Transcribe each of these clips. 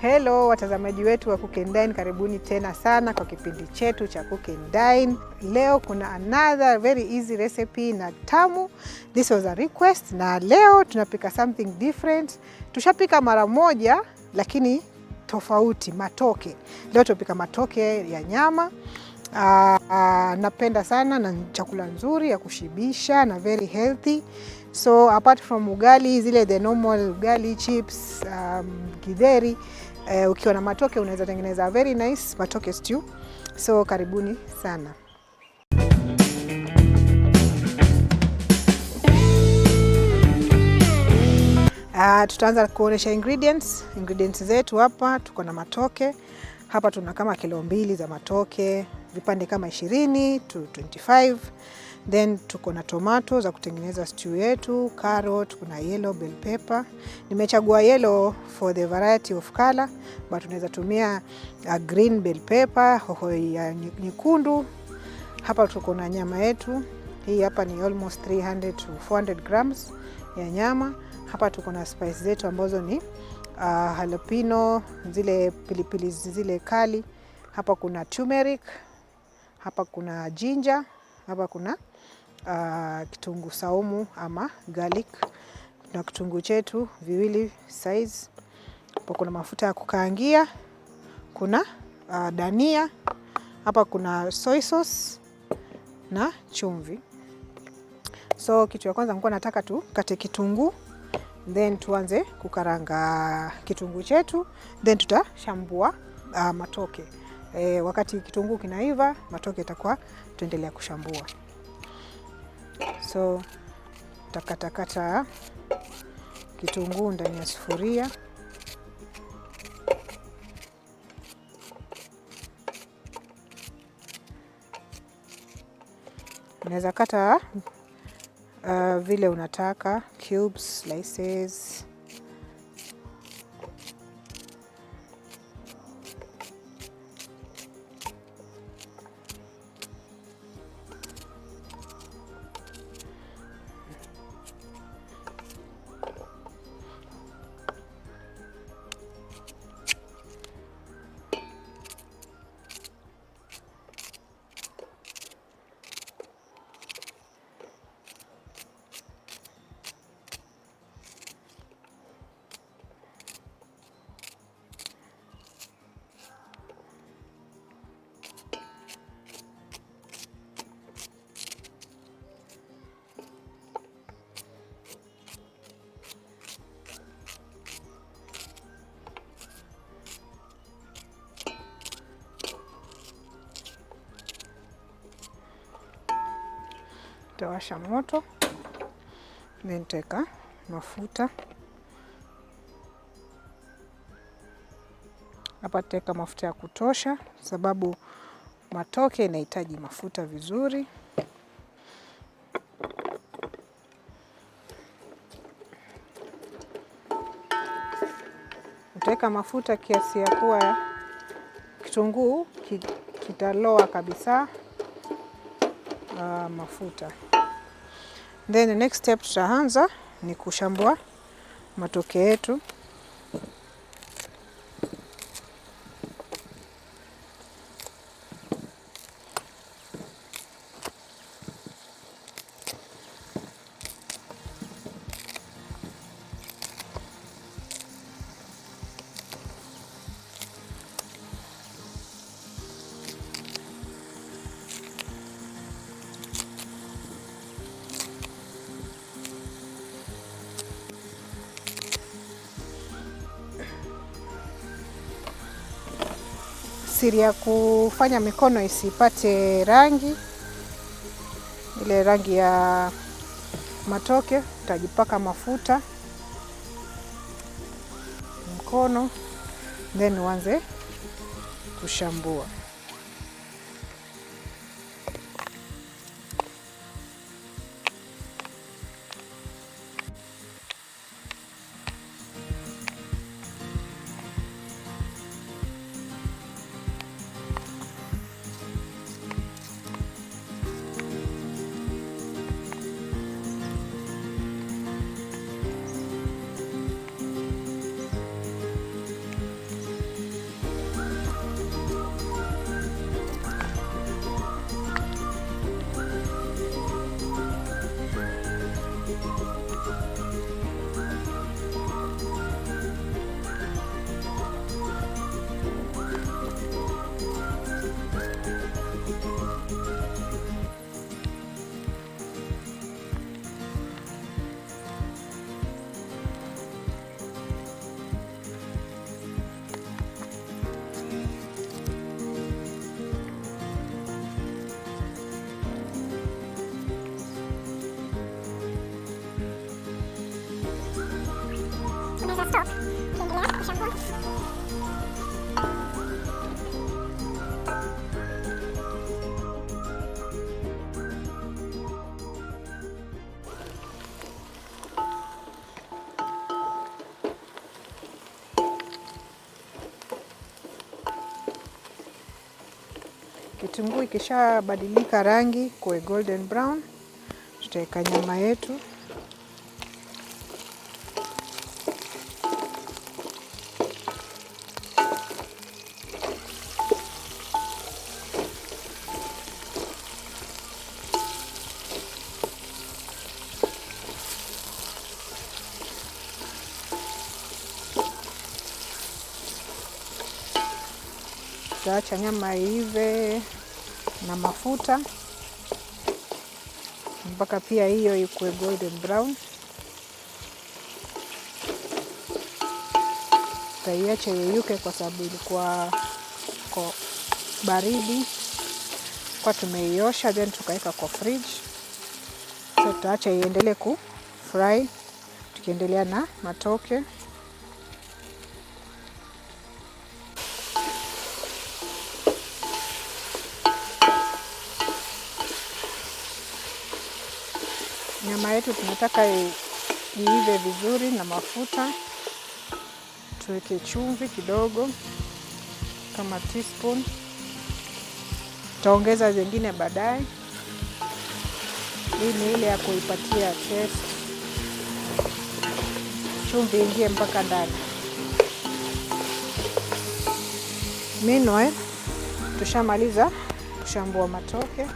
Hello watazamaji wetu wa Cook and Dine, karibuni tena sana kwa kipindi chetu cha Cook and Dine. Leo kuna another very easy recipe na tamu. This was a request, na leo tunapika something different. Tushapika mara moja lakini tofauti, matoke. Leo tunapika matoke ya nyama. Napenda sana na chakula nzuri ya kushibisha na very healthy. So apart from ugali, zile the normal ugali, chips, githeri, ukiwa na matoke unaweza tengeneza very nice matoke stew. So karibuni sana. Tutaanza kuonesha ingredients. Ingredients zetu hapa tuko na matoke. Hapa tuna kama kilo 2 za matoke, vipande kama 20 to 25. Then tuko na tomato za kutengeneza stew yetu, carrot, kuna yellow bell pepper. Nimechagua yellow for the variety of color, but unaweza tumia green bell pepper, hoho ya nyekundu. Hapa tuko na nyama yetu. Hii hapa ni almost 300 to 400 grams ya nyama. Hapa tuko na spice zetu ambazo ni jalapeno, zile pilipili zile kali. Hapa kuna turmeric, hapa kuna ginger, hapa kuna kitunguu saumu ama garlic. Na kitunguu chetu viwili size. Hapa kuna mafuta ya kukaangia, kuna dania, hapa kuna soy sauce na chumvi. So kitu ya kwanza nilikuwa nataka tukate kitunguu, then tuanze kukaranga kitunguu chetu, then tutashambua matoke. Wakati kitunguu kinaiva, matoke itakuwa tuendelea kushambua. So tutakatakata kitunguu ndani ya sufuria. Unaweza kata vile unataka, cubes, slices. Tawasha moto, then nitaweka mafuta hapa. Tutaweka mafuta ya kutosha, sababu matoke inahitaji mafuta vizuri. Utaweka mafuta kiasi ya kuwa kitunguu kitaloa kabisa mafuta. Then the next step tutaanza ni kushambua matoke yetu. Siri ya kufanya mikono isipate rangi, ile rangi ya matoke, utajipaka mafuta mkono, then uanze kushambua. Kitunguu ikishabadilika rangi kuwe golden brown, tutaweka nyama yetu. Tutaacha nyama iive na mafuta mpaka pia hiyo ikuwe golden brown. Tutaiacha iyeyuke kwa sababu ilikuwa kwa baridi, kwa tumeiosha then tukaweka kwa fridge. So tutaacha iendelee ku fry tukiendelea na matoke. Nyama yetu tunataka iive vizuri na mafuta. Tuweke chumvi kidogo kama teaspoon. Tutaongeza zingine baadaye. Hii ni ile ya kuipatia taste. Chumvi ingie mpaka ndani. Meanwhile, tushamaliza kushambua matoke.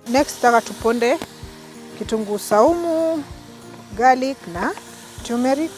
Next tutaka tuponde kitunguu saumu, garlic na turmeric.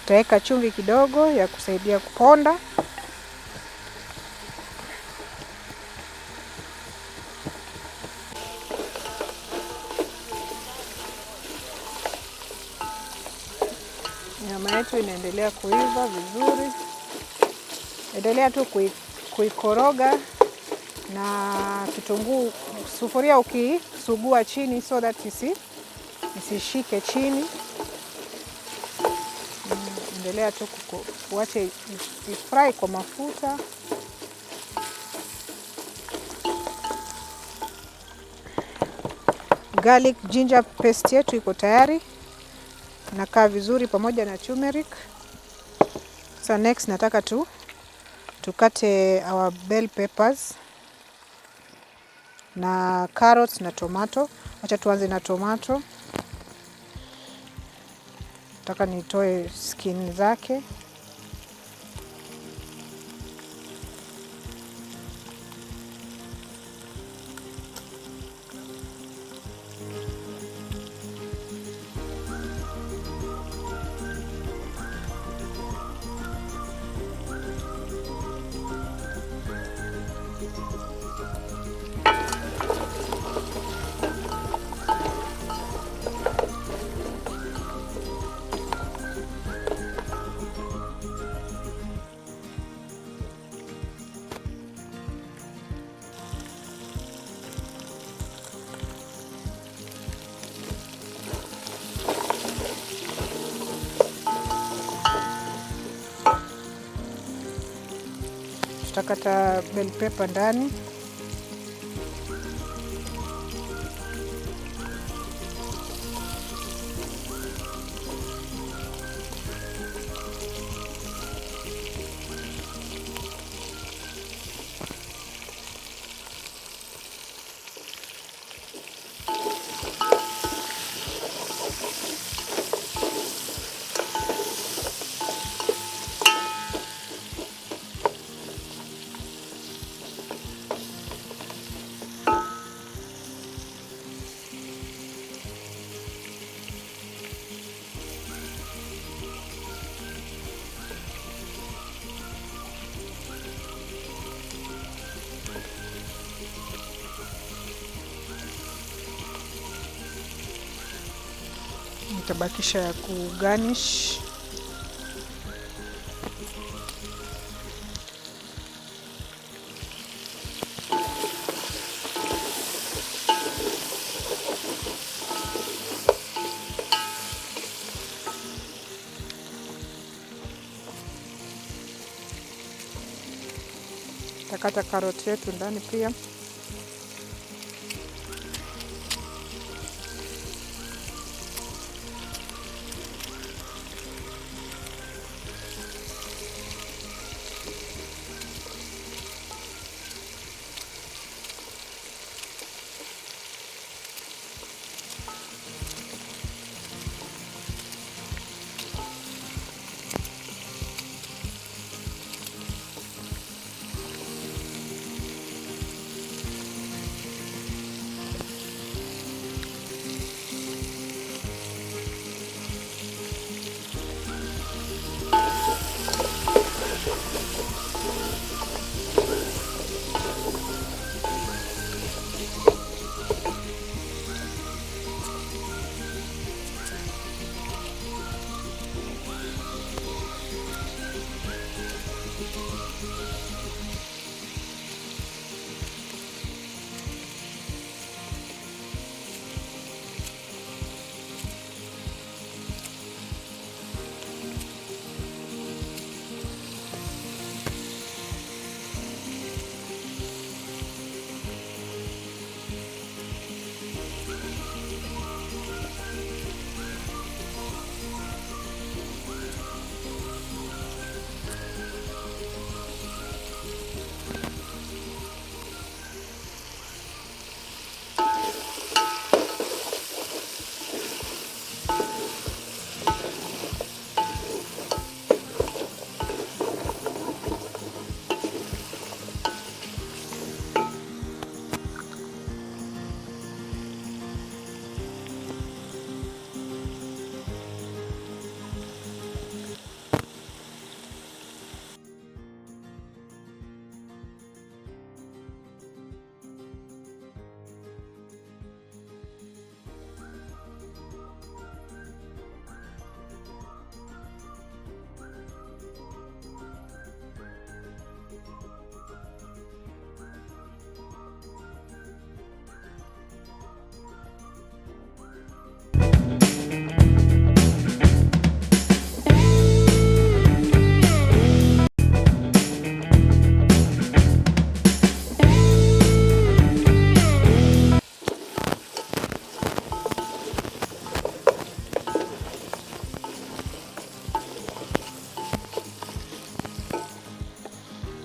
Tutaweka chumvi kidogo ya kusaidia kuponda. Nyama yetu inaendelea kuiva vizuri. Endelea tu kuikoroga na kitunguu, sufuria ukisugua chini so that isishike chini. Endelea tu kuache ifry kwa mafuta. Garlic ginger paste yetu iko tayari. Inakaa vizuri pamoja na turmeric. So next nataka tukate our bell peppers na carrots na tomato. Acha tuanze na tomato. Nataka nitoe skin zake. Tutakata bell pepper ndani. Nitabakisha ya kugarnish. Takata karoti yetu ndani pia.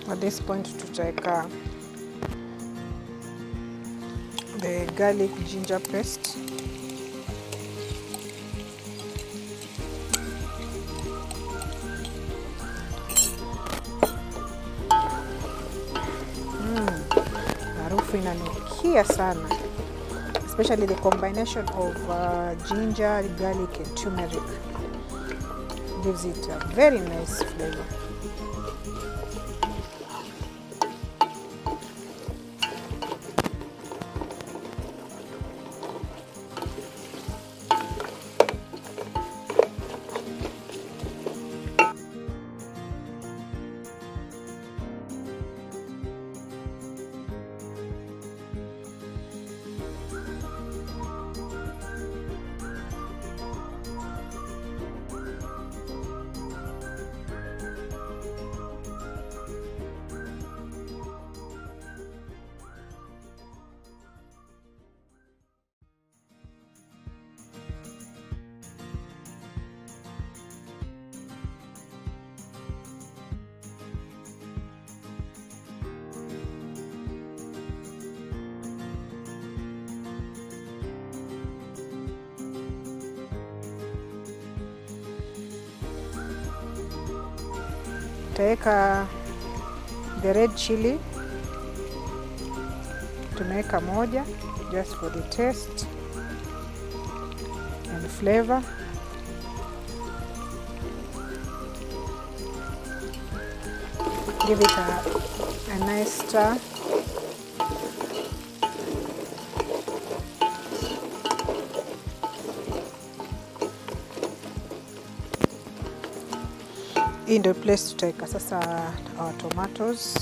At this point tutaweka the garlic ginger paste. Harufu inanukia sana, especially the combination of ginger, garlic and turmeric gives it a very nice flavor. Tutaweka the red chili, tumeweka moja just for the taste and flavor. Give it a nice stir. Hii ndio place tutaweka sasa our tomatoes.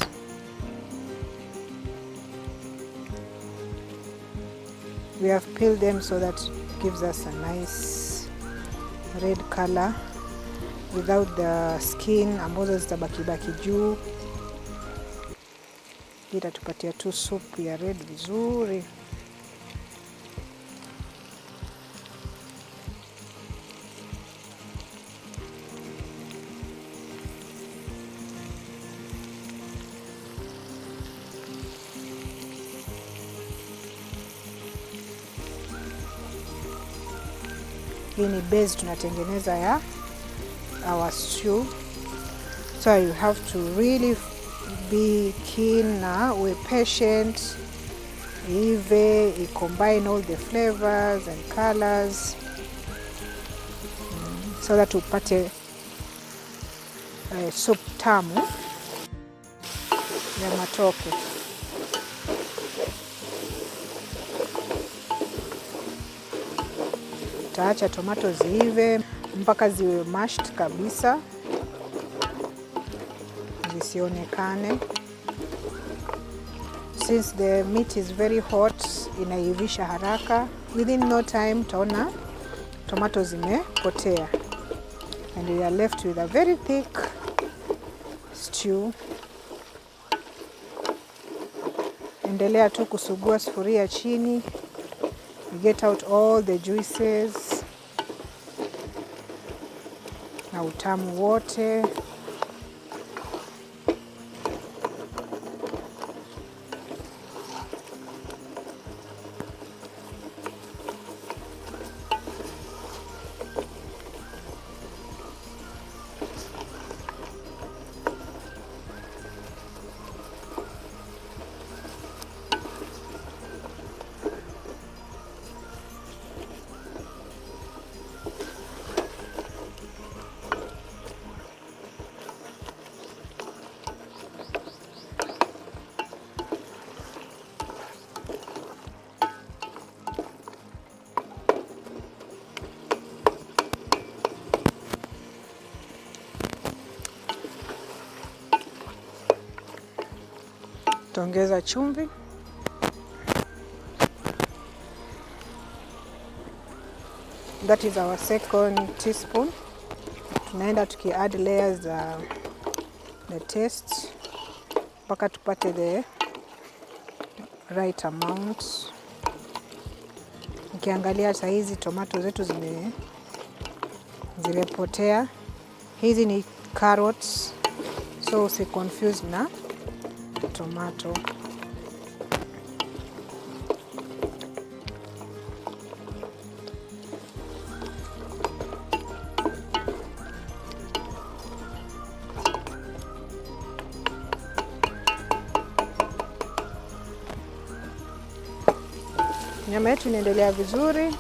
We have peeled them so that it gives us a nice red color without the skin ambazo zitabakibaki juu. Hii itatupatia tu soup ya red vizuri. Hii ni base tunatengeneza ya our stew, so you have to really be keen na uwe patient, iive, i-combine all the flavors and colors, so that upate soup tamu ya matoke. Utaacha tomato ziive mpaka ziwe mashed kabisa, zisionekane. Since the meat is very hot, inaivisha haraka. Within no time utaona tomato zimepotea and we are left with a very thick stew. Endelea tu kusugua sufuria chini. You get out all the juices na utamu wote. Tutaongeza chumvi. That is our second teaspoon. Tunaenda tuki add layers za the taste mpaka tupate the right amount. Ukiangalia saa hizi tomato zetu zimepotea. Hizi ni carrots, so usi confuse na tomato. Nyama yetu inaendelea vizuri.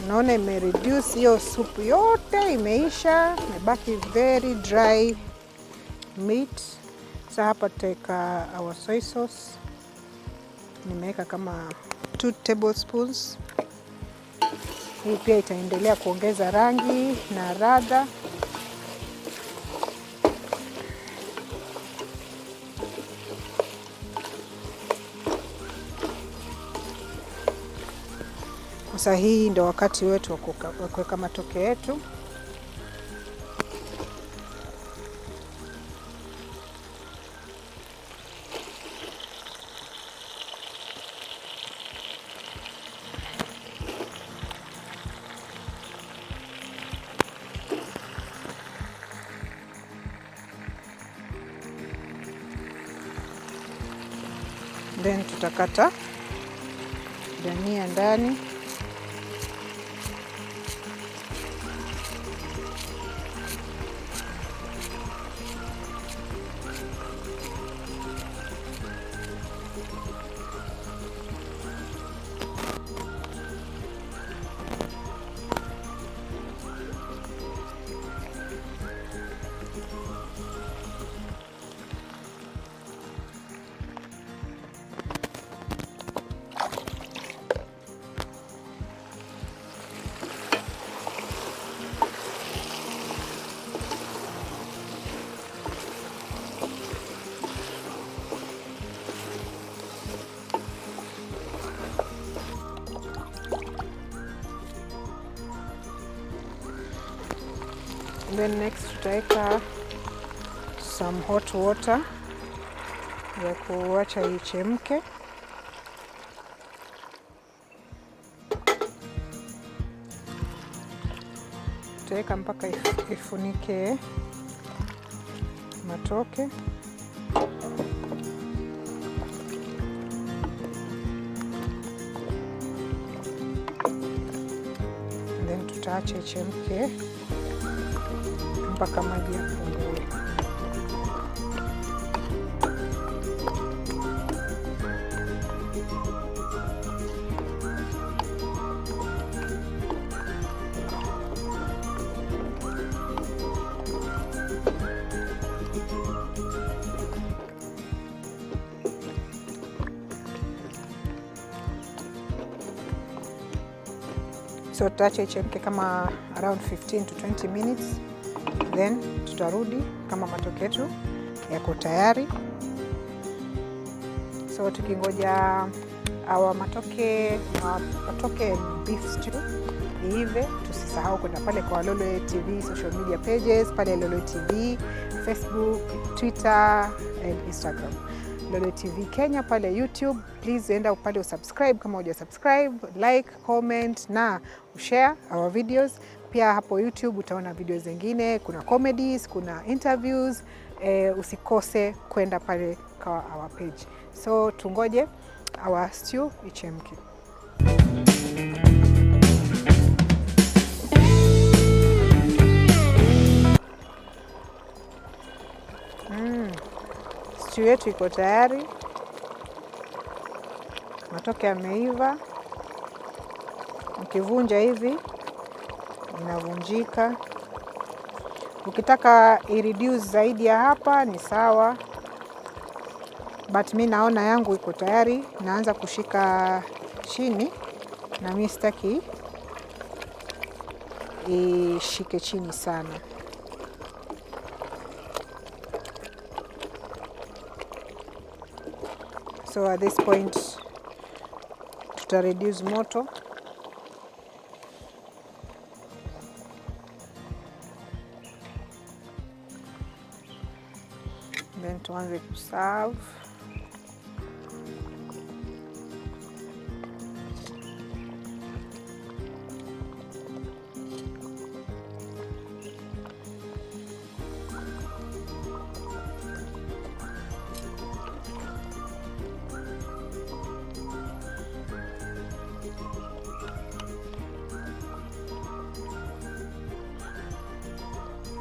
Naona ime reduce hiyo supu yote, imeisha, imebaki very dry meat. Sasa hapa tutaweka our soy sauce. Nimeweka kama 2 tablespoons. Hii pia itaendelea kuongeza rangi na ladha. Sasa hii ndio wakati wetu wa kuweka matoke yetu. Then tutakata dania ndani. Then next tutaweka some hot water ya kuacha ichemke. Tutaweka mpaka ifunike matoke. Then tutaacha ichemke mpaka maji yapungue. So tutaacha ichemke kama around 15 to 20 minutes, then tutarudi kama matoke yetu yako tayari. So tukingoja our matoke beef stew iive, tusisahau kwenda pale kwa Lolwe TV social media pages, pale Lolwe TV, Facebook, Twitter and Instagram. Lolwe TV Kenya pale YouTube. Please enda pale usubscribe kama huja subscribe, like, comment na ushare our videos. Pia hapo YouTube utaona videos zingine, kuna comedies, kuna interviews. Usikose kwenda pale kwa our page. So tungoje our stew ichemke. Stew yetu iko tayari, matoke yameiva. Ukivunja hivi inavunjika. Ukitaka i-reduce zaidi ya hapa ni sawa, but mi naona yangu iko tayari. Naanza kushika chini na mi sitaki ishike chini sana. So at this point tuta reduce moto. Then tuanze kuserve.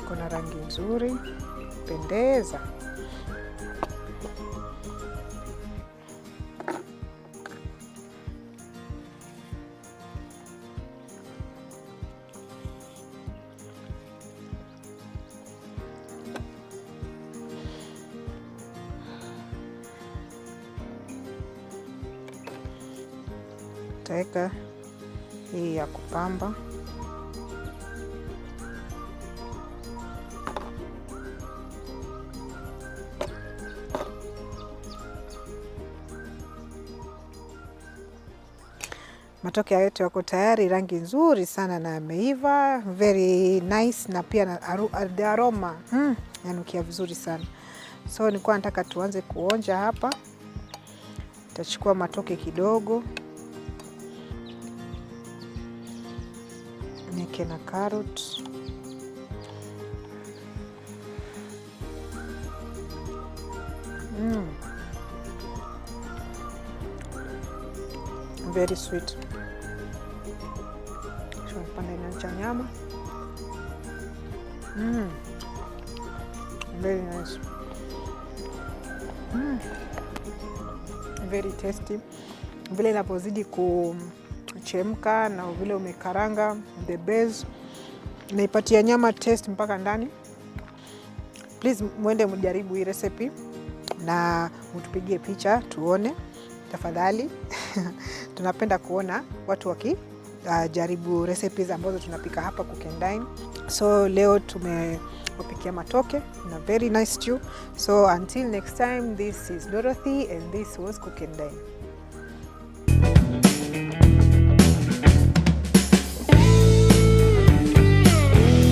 Kuna rangi nzuri, pendeza. Taweka hii ya kupamba. Matoke yetu yako tayari, rangi nzuri sana na yameiva, very nice, na pia na the aroma yanukia vizuri sana. So nilikuwa nataka tuanze kuonja hapa. Nitachukua matoke kidogo, niweke na carrot. Very sweet. Kipande cha nyama. Very nice. Very tasty. Vile inapozidi kuchemka na vile umekaranga the base, naipatia nyama taste mpaka ndani. Please mwende mjaribu hii recipe na mtupigie picha tuone tafadhali. Tunapenda kuona watu waki jaribu recipes ambazo tunapika hapa Cook and Dine. So leo tumewapikia matoke na very nice stew. So until next time, this is Dorothy and this was Cook and Dine.